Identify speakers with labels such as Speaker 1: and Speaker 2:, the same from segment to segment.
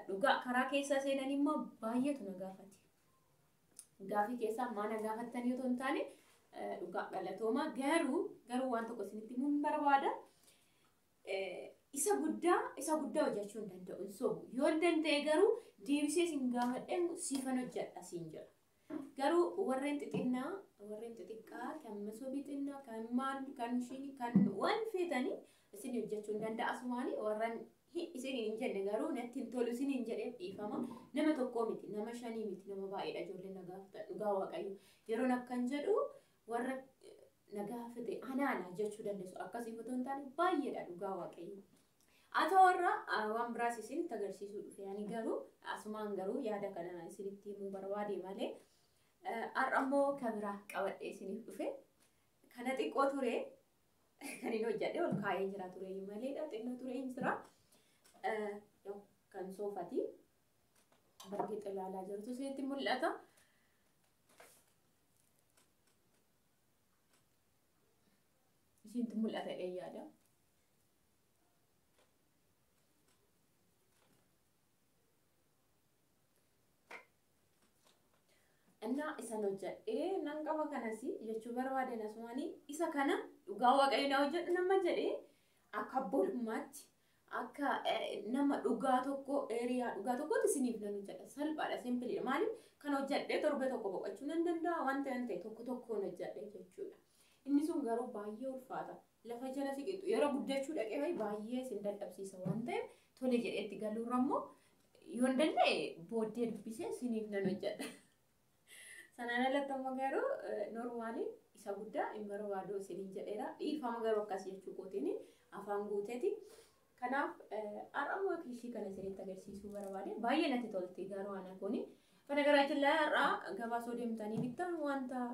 Speaker 1: Dhugaa karaa keessa seenan immoo baay'eetu na gaafate. Gaafii keessaa maa na gaafattanii otoo hin taane, dhugaa galatooma. Garuu waan tokko isinitti himuun barbaada. Isa guddaa hojjechuu hin danda'u, hin sobu. Yoo hin danda'e garuu deebisee isin gaafadheen siifan hojjedha siin jedha. Garuu warreen xixinnaa, warreen xixiqqaa kan masoobii xinnaa, kan maal, kan ishiin, kan waan feetanii isin hojjechuu hin danda'a. Asumaanii warreen isin hin jenne garuu natti hin tolu isin hin jedheef dhiifama. Nama tokkoo miti, nama shanii miti, nama baay'eedha ijoolleen na gaafatan, dhugaa Waaqayyo. Yeroon akkan jedhu warra na gaafate anaana jechuu dandeessu. Akkasii otoo hin taane baay'eedha, dhugaa Waaqayyo. Haa ta'u, warra waan biraas isinitti agarsiisuu dhufe. Ani garuu asumaan garuu yaada kana isinitti himuu barbaade malee, har'a immoo kan biraa qabadhee isiniif dhufe. Kana xiqqoo ture kan inni hojjedhe ol kaa'ee jira ture maleedha, xinnoo ture hin jira. Kan soofati bargee ilaalaa jirtu isinitti mul'ata. Isinitti mul'ata jedhee yaada. Innaa isan hojjedhee nan qaba kanas jechuu barbaadan. Asumaanii isa kana dhugaa Waaqayyo na hojjedhu nama jedhee, akka abboolummaatti, akka nama dhugaa tokko, hiriyaa dhugaa tokkotti isiniif nan hojjedha. Salphaadha, simpleiidha. Maaliif kan hojjedhee torbee tokko boqochuu nan danda'a, wanta nan ta'e tokko tokkoon hojjedhee jechuudha. Inni sun garuu baay'ee ulfaata. Lafa jala siqixu yeroo guddachuu dhaqee baay'ee isin dadhabsiisa waan ta'eef, tole jedhee itti galuurra immoo yoon danda'e booddee dubbisee isiniif nan hojjedha. Sanaan alatti amma garuu normalii isa guddaa hin barbaadu isiniin jedheera. Dhiifama garuu akkas jechuu kootiin afaan guuteeti. Kanaaf har'a immoo ishii kana isinitti agarsiisuu barbaade. Baay'ee natti tolti garuu ana kuni. Kana laa har'a gabaa osoo deemtanii bittan wanta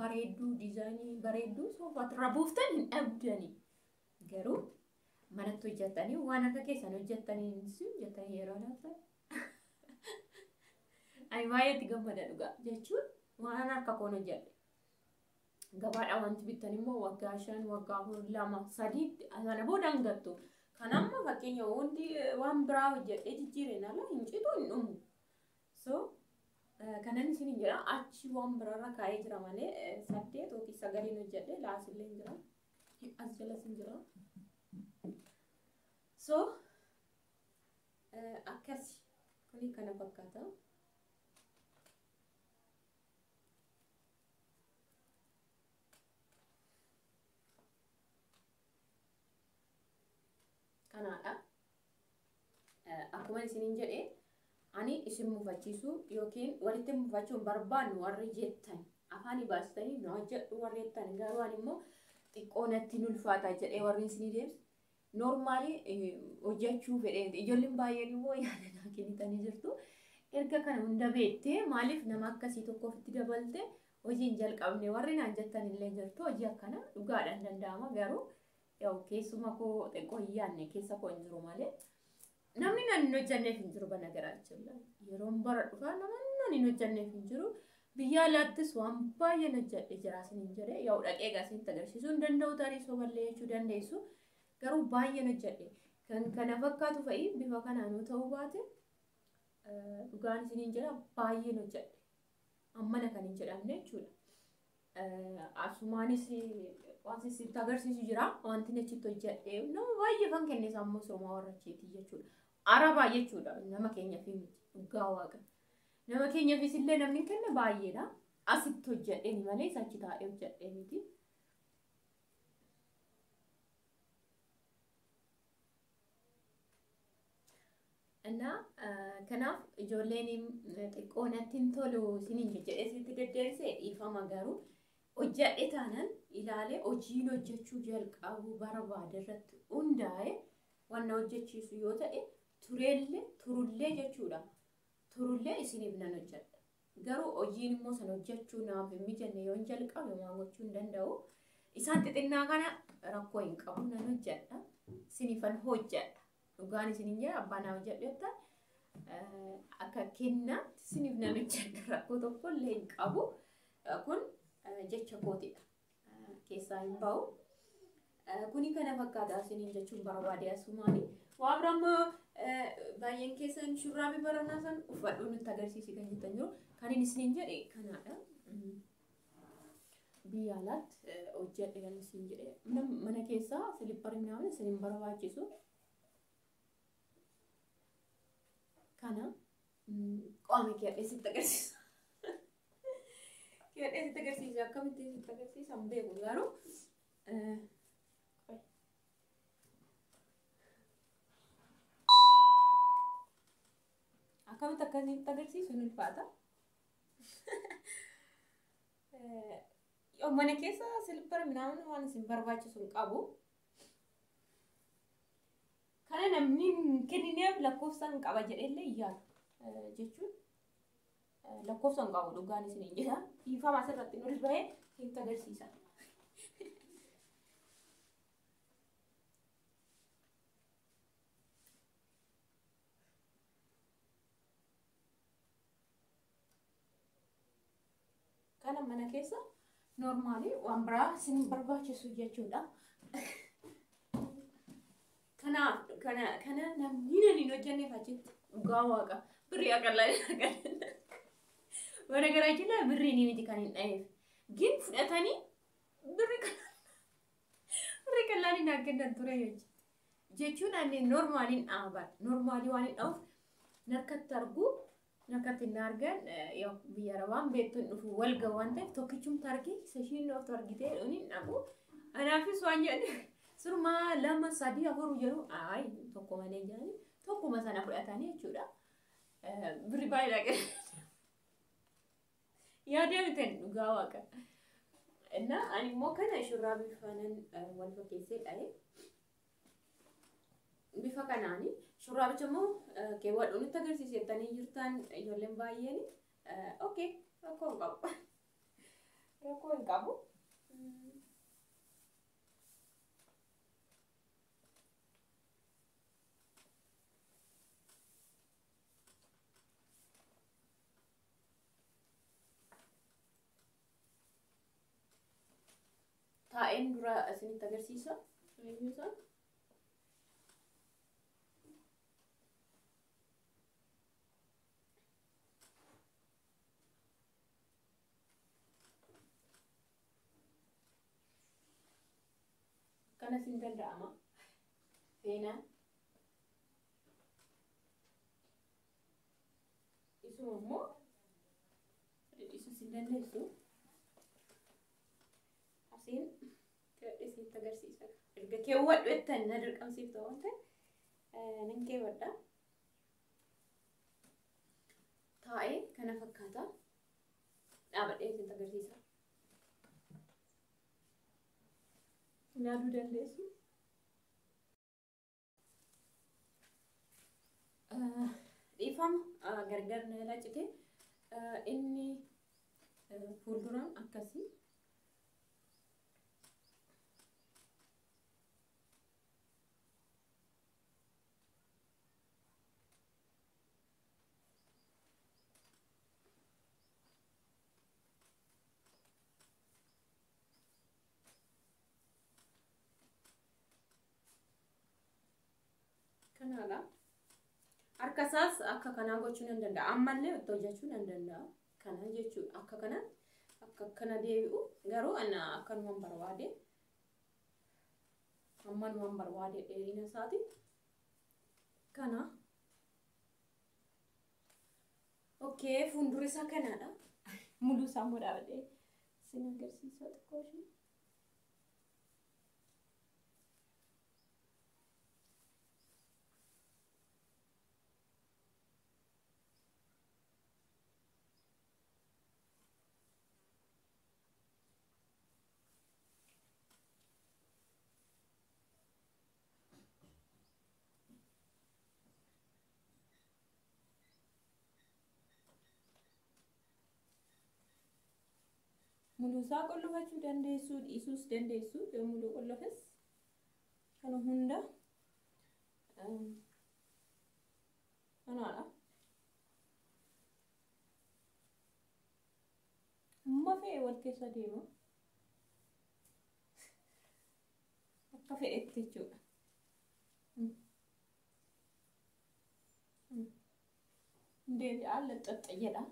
Speaker 1: bareedduu, designii bareedduu soofaatti irra buuftan hin dhabdani. Garuu manatti hojjettanii, waan harka keessan hojjettanii hojjettanii yeroo laatan ani baay'ee itti gammada, dhugaa jechuun waan harka koon hojjedhe. Gabaadhaa wanti bittan immoo waggaa 5, waggaa 4, 2, 3 sana booda hin gattu. Kan amma fakkeenya wanti waan biraa hojjedhee jijjiireen ala hin citu, hin dhumu. So kanan isin jedha, achi waan biraarra kaa'ee jira malee saddeet yookiin sagaliin hojjedhe, laasillee hin jira. As jalas hin jira. So akkasi kuni kana fakkaata. Kanaadha. Akkuma isiniin jedhe, ani isin mufachiisuu yookiin walitti mufachuu hin barbaannu warri jettan, afaanii baastanii na hojjedhu warri jettan, garuu ani immoo xiqqoo natti hin ulfaata jedhee warri isinii deemsu normalii hojjechuu fedhee, ijoolleen baay'een immoo yaada naa kennitanii jirtu. Erga kana hunda beektee maaliif nama akkasii tokko ofitti dabalte hojii hin jalqabne warri naan jettan illee jirtu. Hojii akkana dhugaadhaan danda'ama, garuu yaa'u keessuma koo xiqqoo hin yaadne keessa koo hin jiru malee. Namni nan hin hojjanneef hin jiru bana garaachilla. Yeroon bara dhufaa nama nan hin hojjanneef hin jiru. Biyya alaattis waan baay'een hojjedhe jira isiniin jedhe. Yaa'u dhaqee egaa isinitti agarsiisuu hin danda'u, tarii soballee jechuu dandeessu. Garuu baay'een hojjedhe. Kan kana fakkaatu fa'i bifa kanaanuu ta'uu baate, dhugaan isiniin jedha, baay'een hojjedhe. Ammana kan hin jedhamne jechuudha. Asumaanis waan sitti agarsiisu jira. Wanti achitti hojjedhe nama baay'ee kan kenne sammuu somaa warra achiiti jechuudha. Arabaa jechuudha, nama keenyaaf miti, dhugaa Waaqa. Nama keenyaafis illee namni kenne baay'eedha. Asitti hojjedheeni malee isa achi taa'ee hojjedhee miti. Innaa kanaaf ijoolleen xiqqoo natti hin tolu isiniin jedhee isinitti deddeebisee dhiifama, garuu hojjedhe taanaan ilaalee hojiin hojjechuu jalqabuu barbaade irratti hundaa'e wanna hojjechiisu yoo ta'e, tureellee turullee jechuudha. Turullee isiniif nan hojjedha. Garuu hojiin immoo sana hojjechuu naaf hin mijanne yoon jalqabe waan gochuu hin danda'u. Isaan xixinnaa kana rakkoo hin qabu, nan hojjedha. Isiniifan hojjedha. Dhugaan isiniin jedha, abbaa naa hojjedhu jettan akka kennaatti isiniif nan hojjedha, rakkoo tokko illee hin qabu. Kun jecha kootidha. Keessaa hin ba'u. Kuni kana fakkaata isiniin jechuun barbaade asumaani. Waa biraa immoo Baay'een keessan shurraabii baranaa san uffadhuu nutti agarsiisi kan jettan jiru. Kan inni isiniin jedhe kanaadha. Biyya alaatti hojjedhe kan isin jedhe. Mana keessaa silipparii minaamin isin hin barbaachisu. Kana qaama keedhee sitti agarsiisa. Keedhee sitti agarsiisa, akkamitti sitti agarsiisa hin beeku garuu. Akkamitti akkasitti agarsiisu ni ulfaata. Mana keessa silippara minaamin waan isin barbaachisu hin qabu. Kana namni hin kennineef lakkoofsa hin qaba jedheellee yaadu jechuun lakkoofsa hin qabu dhugaan isin hin jedha. Dhiifama asirratti ol bahee sitti agarsiisa. Kana mana keessa noormaalii waan biraa isin barbaachisu jechuudha. Kanaaf kana namni nani hin hojjenneef achitti dhugaa waaqa birrii aqallaa mana garaa jala birrii ni miti kan hin dhaheef. Gin fudhatanii birrii qallaan hin kennan ture jechuudha. Jechuun ani noormaaliin dhaaban noormaalii waan hin dhahuuf narkatti argu narkatti hin argan biyya arabaan beektuun dhufu wal gahu waan ta'eef tokkichumti arge isa ishiin dhooftu argitee dhuun hin dhabu. Anaafis waan jedhan surmaa 2 3 4 jedhu ayi tokko malee jedhanii tokkuma sana fudhatanii jechuudha. Birri baay'ee dhaqee. Yaadee miten dhugaa waaqa. Innaa ani immoo kana shurraabii faanan wal fakkeessee dha'e. Bifa kanaani shurraabicha immoo keewwadhu nutti agarsiisettanii jirtan ijoolleen baay'een. Okay, rakkoo hin qabu. Rakkoo hin qabu. Taa'een dura isinitti agarsiisa. Eenyu isaan? Kanas hin danda'ama. Seenaan. Isuma immoo isus hin dandeessu. Asiin isinitti agarsiisa. Erga keewwadhu jettan na dirqamsiifta waan ta'eef nan keewwadha. Taa'ee kana fakkaata. Dhaabadhee isinitti agarsiisa. Ilaaluu dandeessu. Dhiifama gargar na laacite. Inni fuulduraan akkasii. Kanaadha. Harka isaas akka kanaa gochuu nan danda'a. Ammallee itti hojjechuu nan danda'a. Kana jechuudha. Akka kana akka kana deebi'u garuu ana akkanumaan barbaade. Ammanumaan barbaade dheerina isaati. Kana. Okay, fuuldura isaa kanaadha. Muluu isaa immoo dhaabadhee isin agarsiisa xiqqoo ishee. Muluu isaa qollofachuu dandeessu, dhiisuus dandeessu. Yoo muluu qollofes kana hunda kanaadha. Amma fe'e wal keessa deema. Akka fedhetti jechuudha. Deebi'aa laxxaxxa jedha.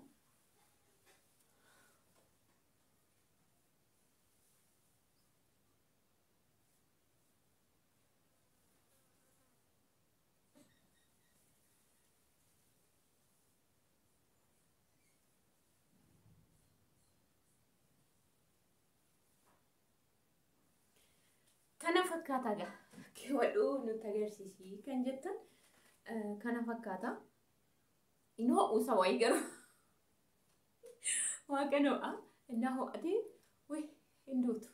Speaker 1: Kana fakkaata gaa keewwadhuu nutti agarsiisi kan jettan kana fakkaata. Inni ho'uusa wayii garuu waaqa ho'a innaa ho'atee wayi hin duutu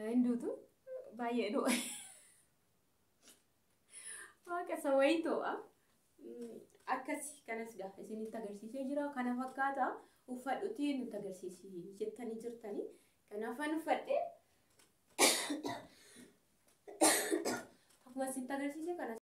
Speaker 1: hin duutu baay'ee ho'a waaqa isa wayii to'a. Akkasi kanas gaa isinitti agarsiisee jira kana fakkaata uffadhutii nutti agarsiisi jettanii jirtanii kanaafan uffadhee. Akkuma isinitti agarsiise kana.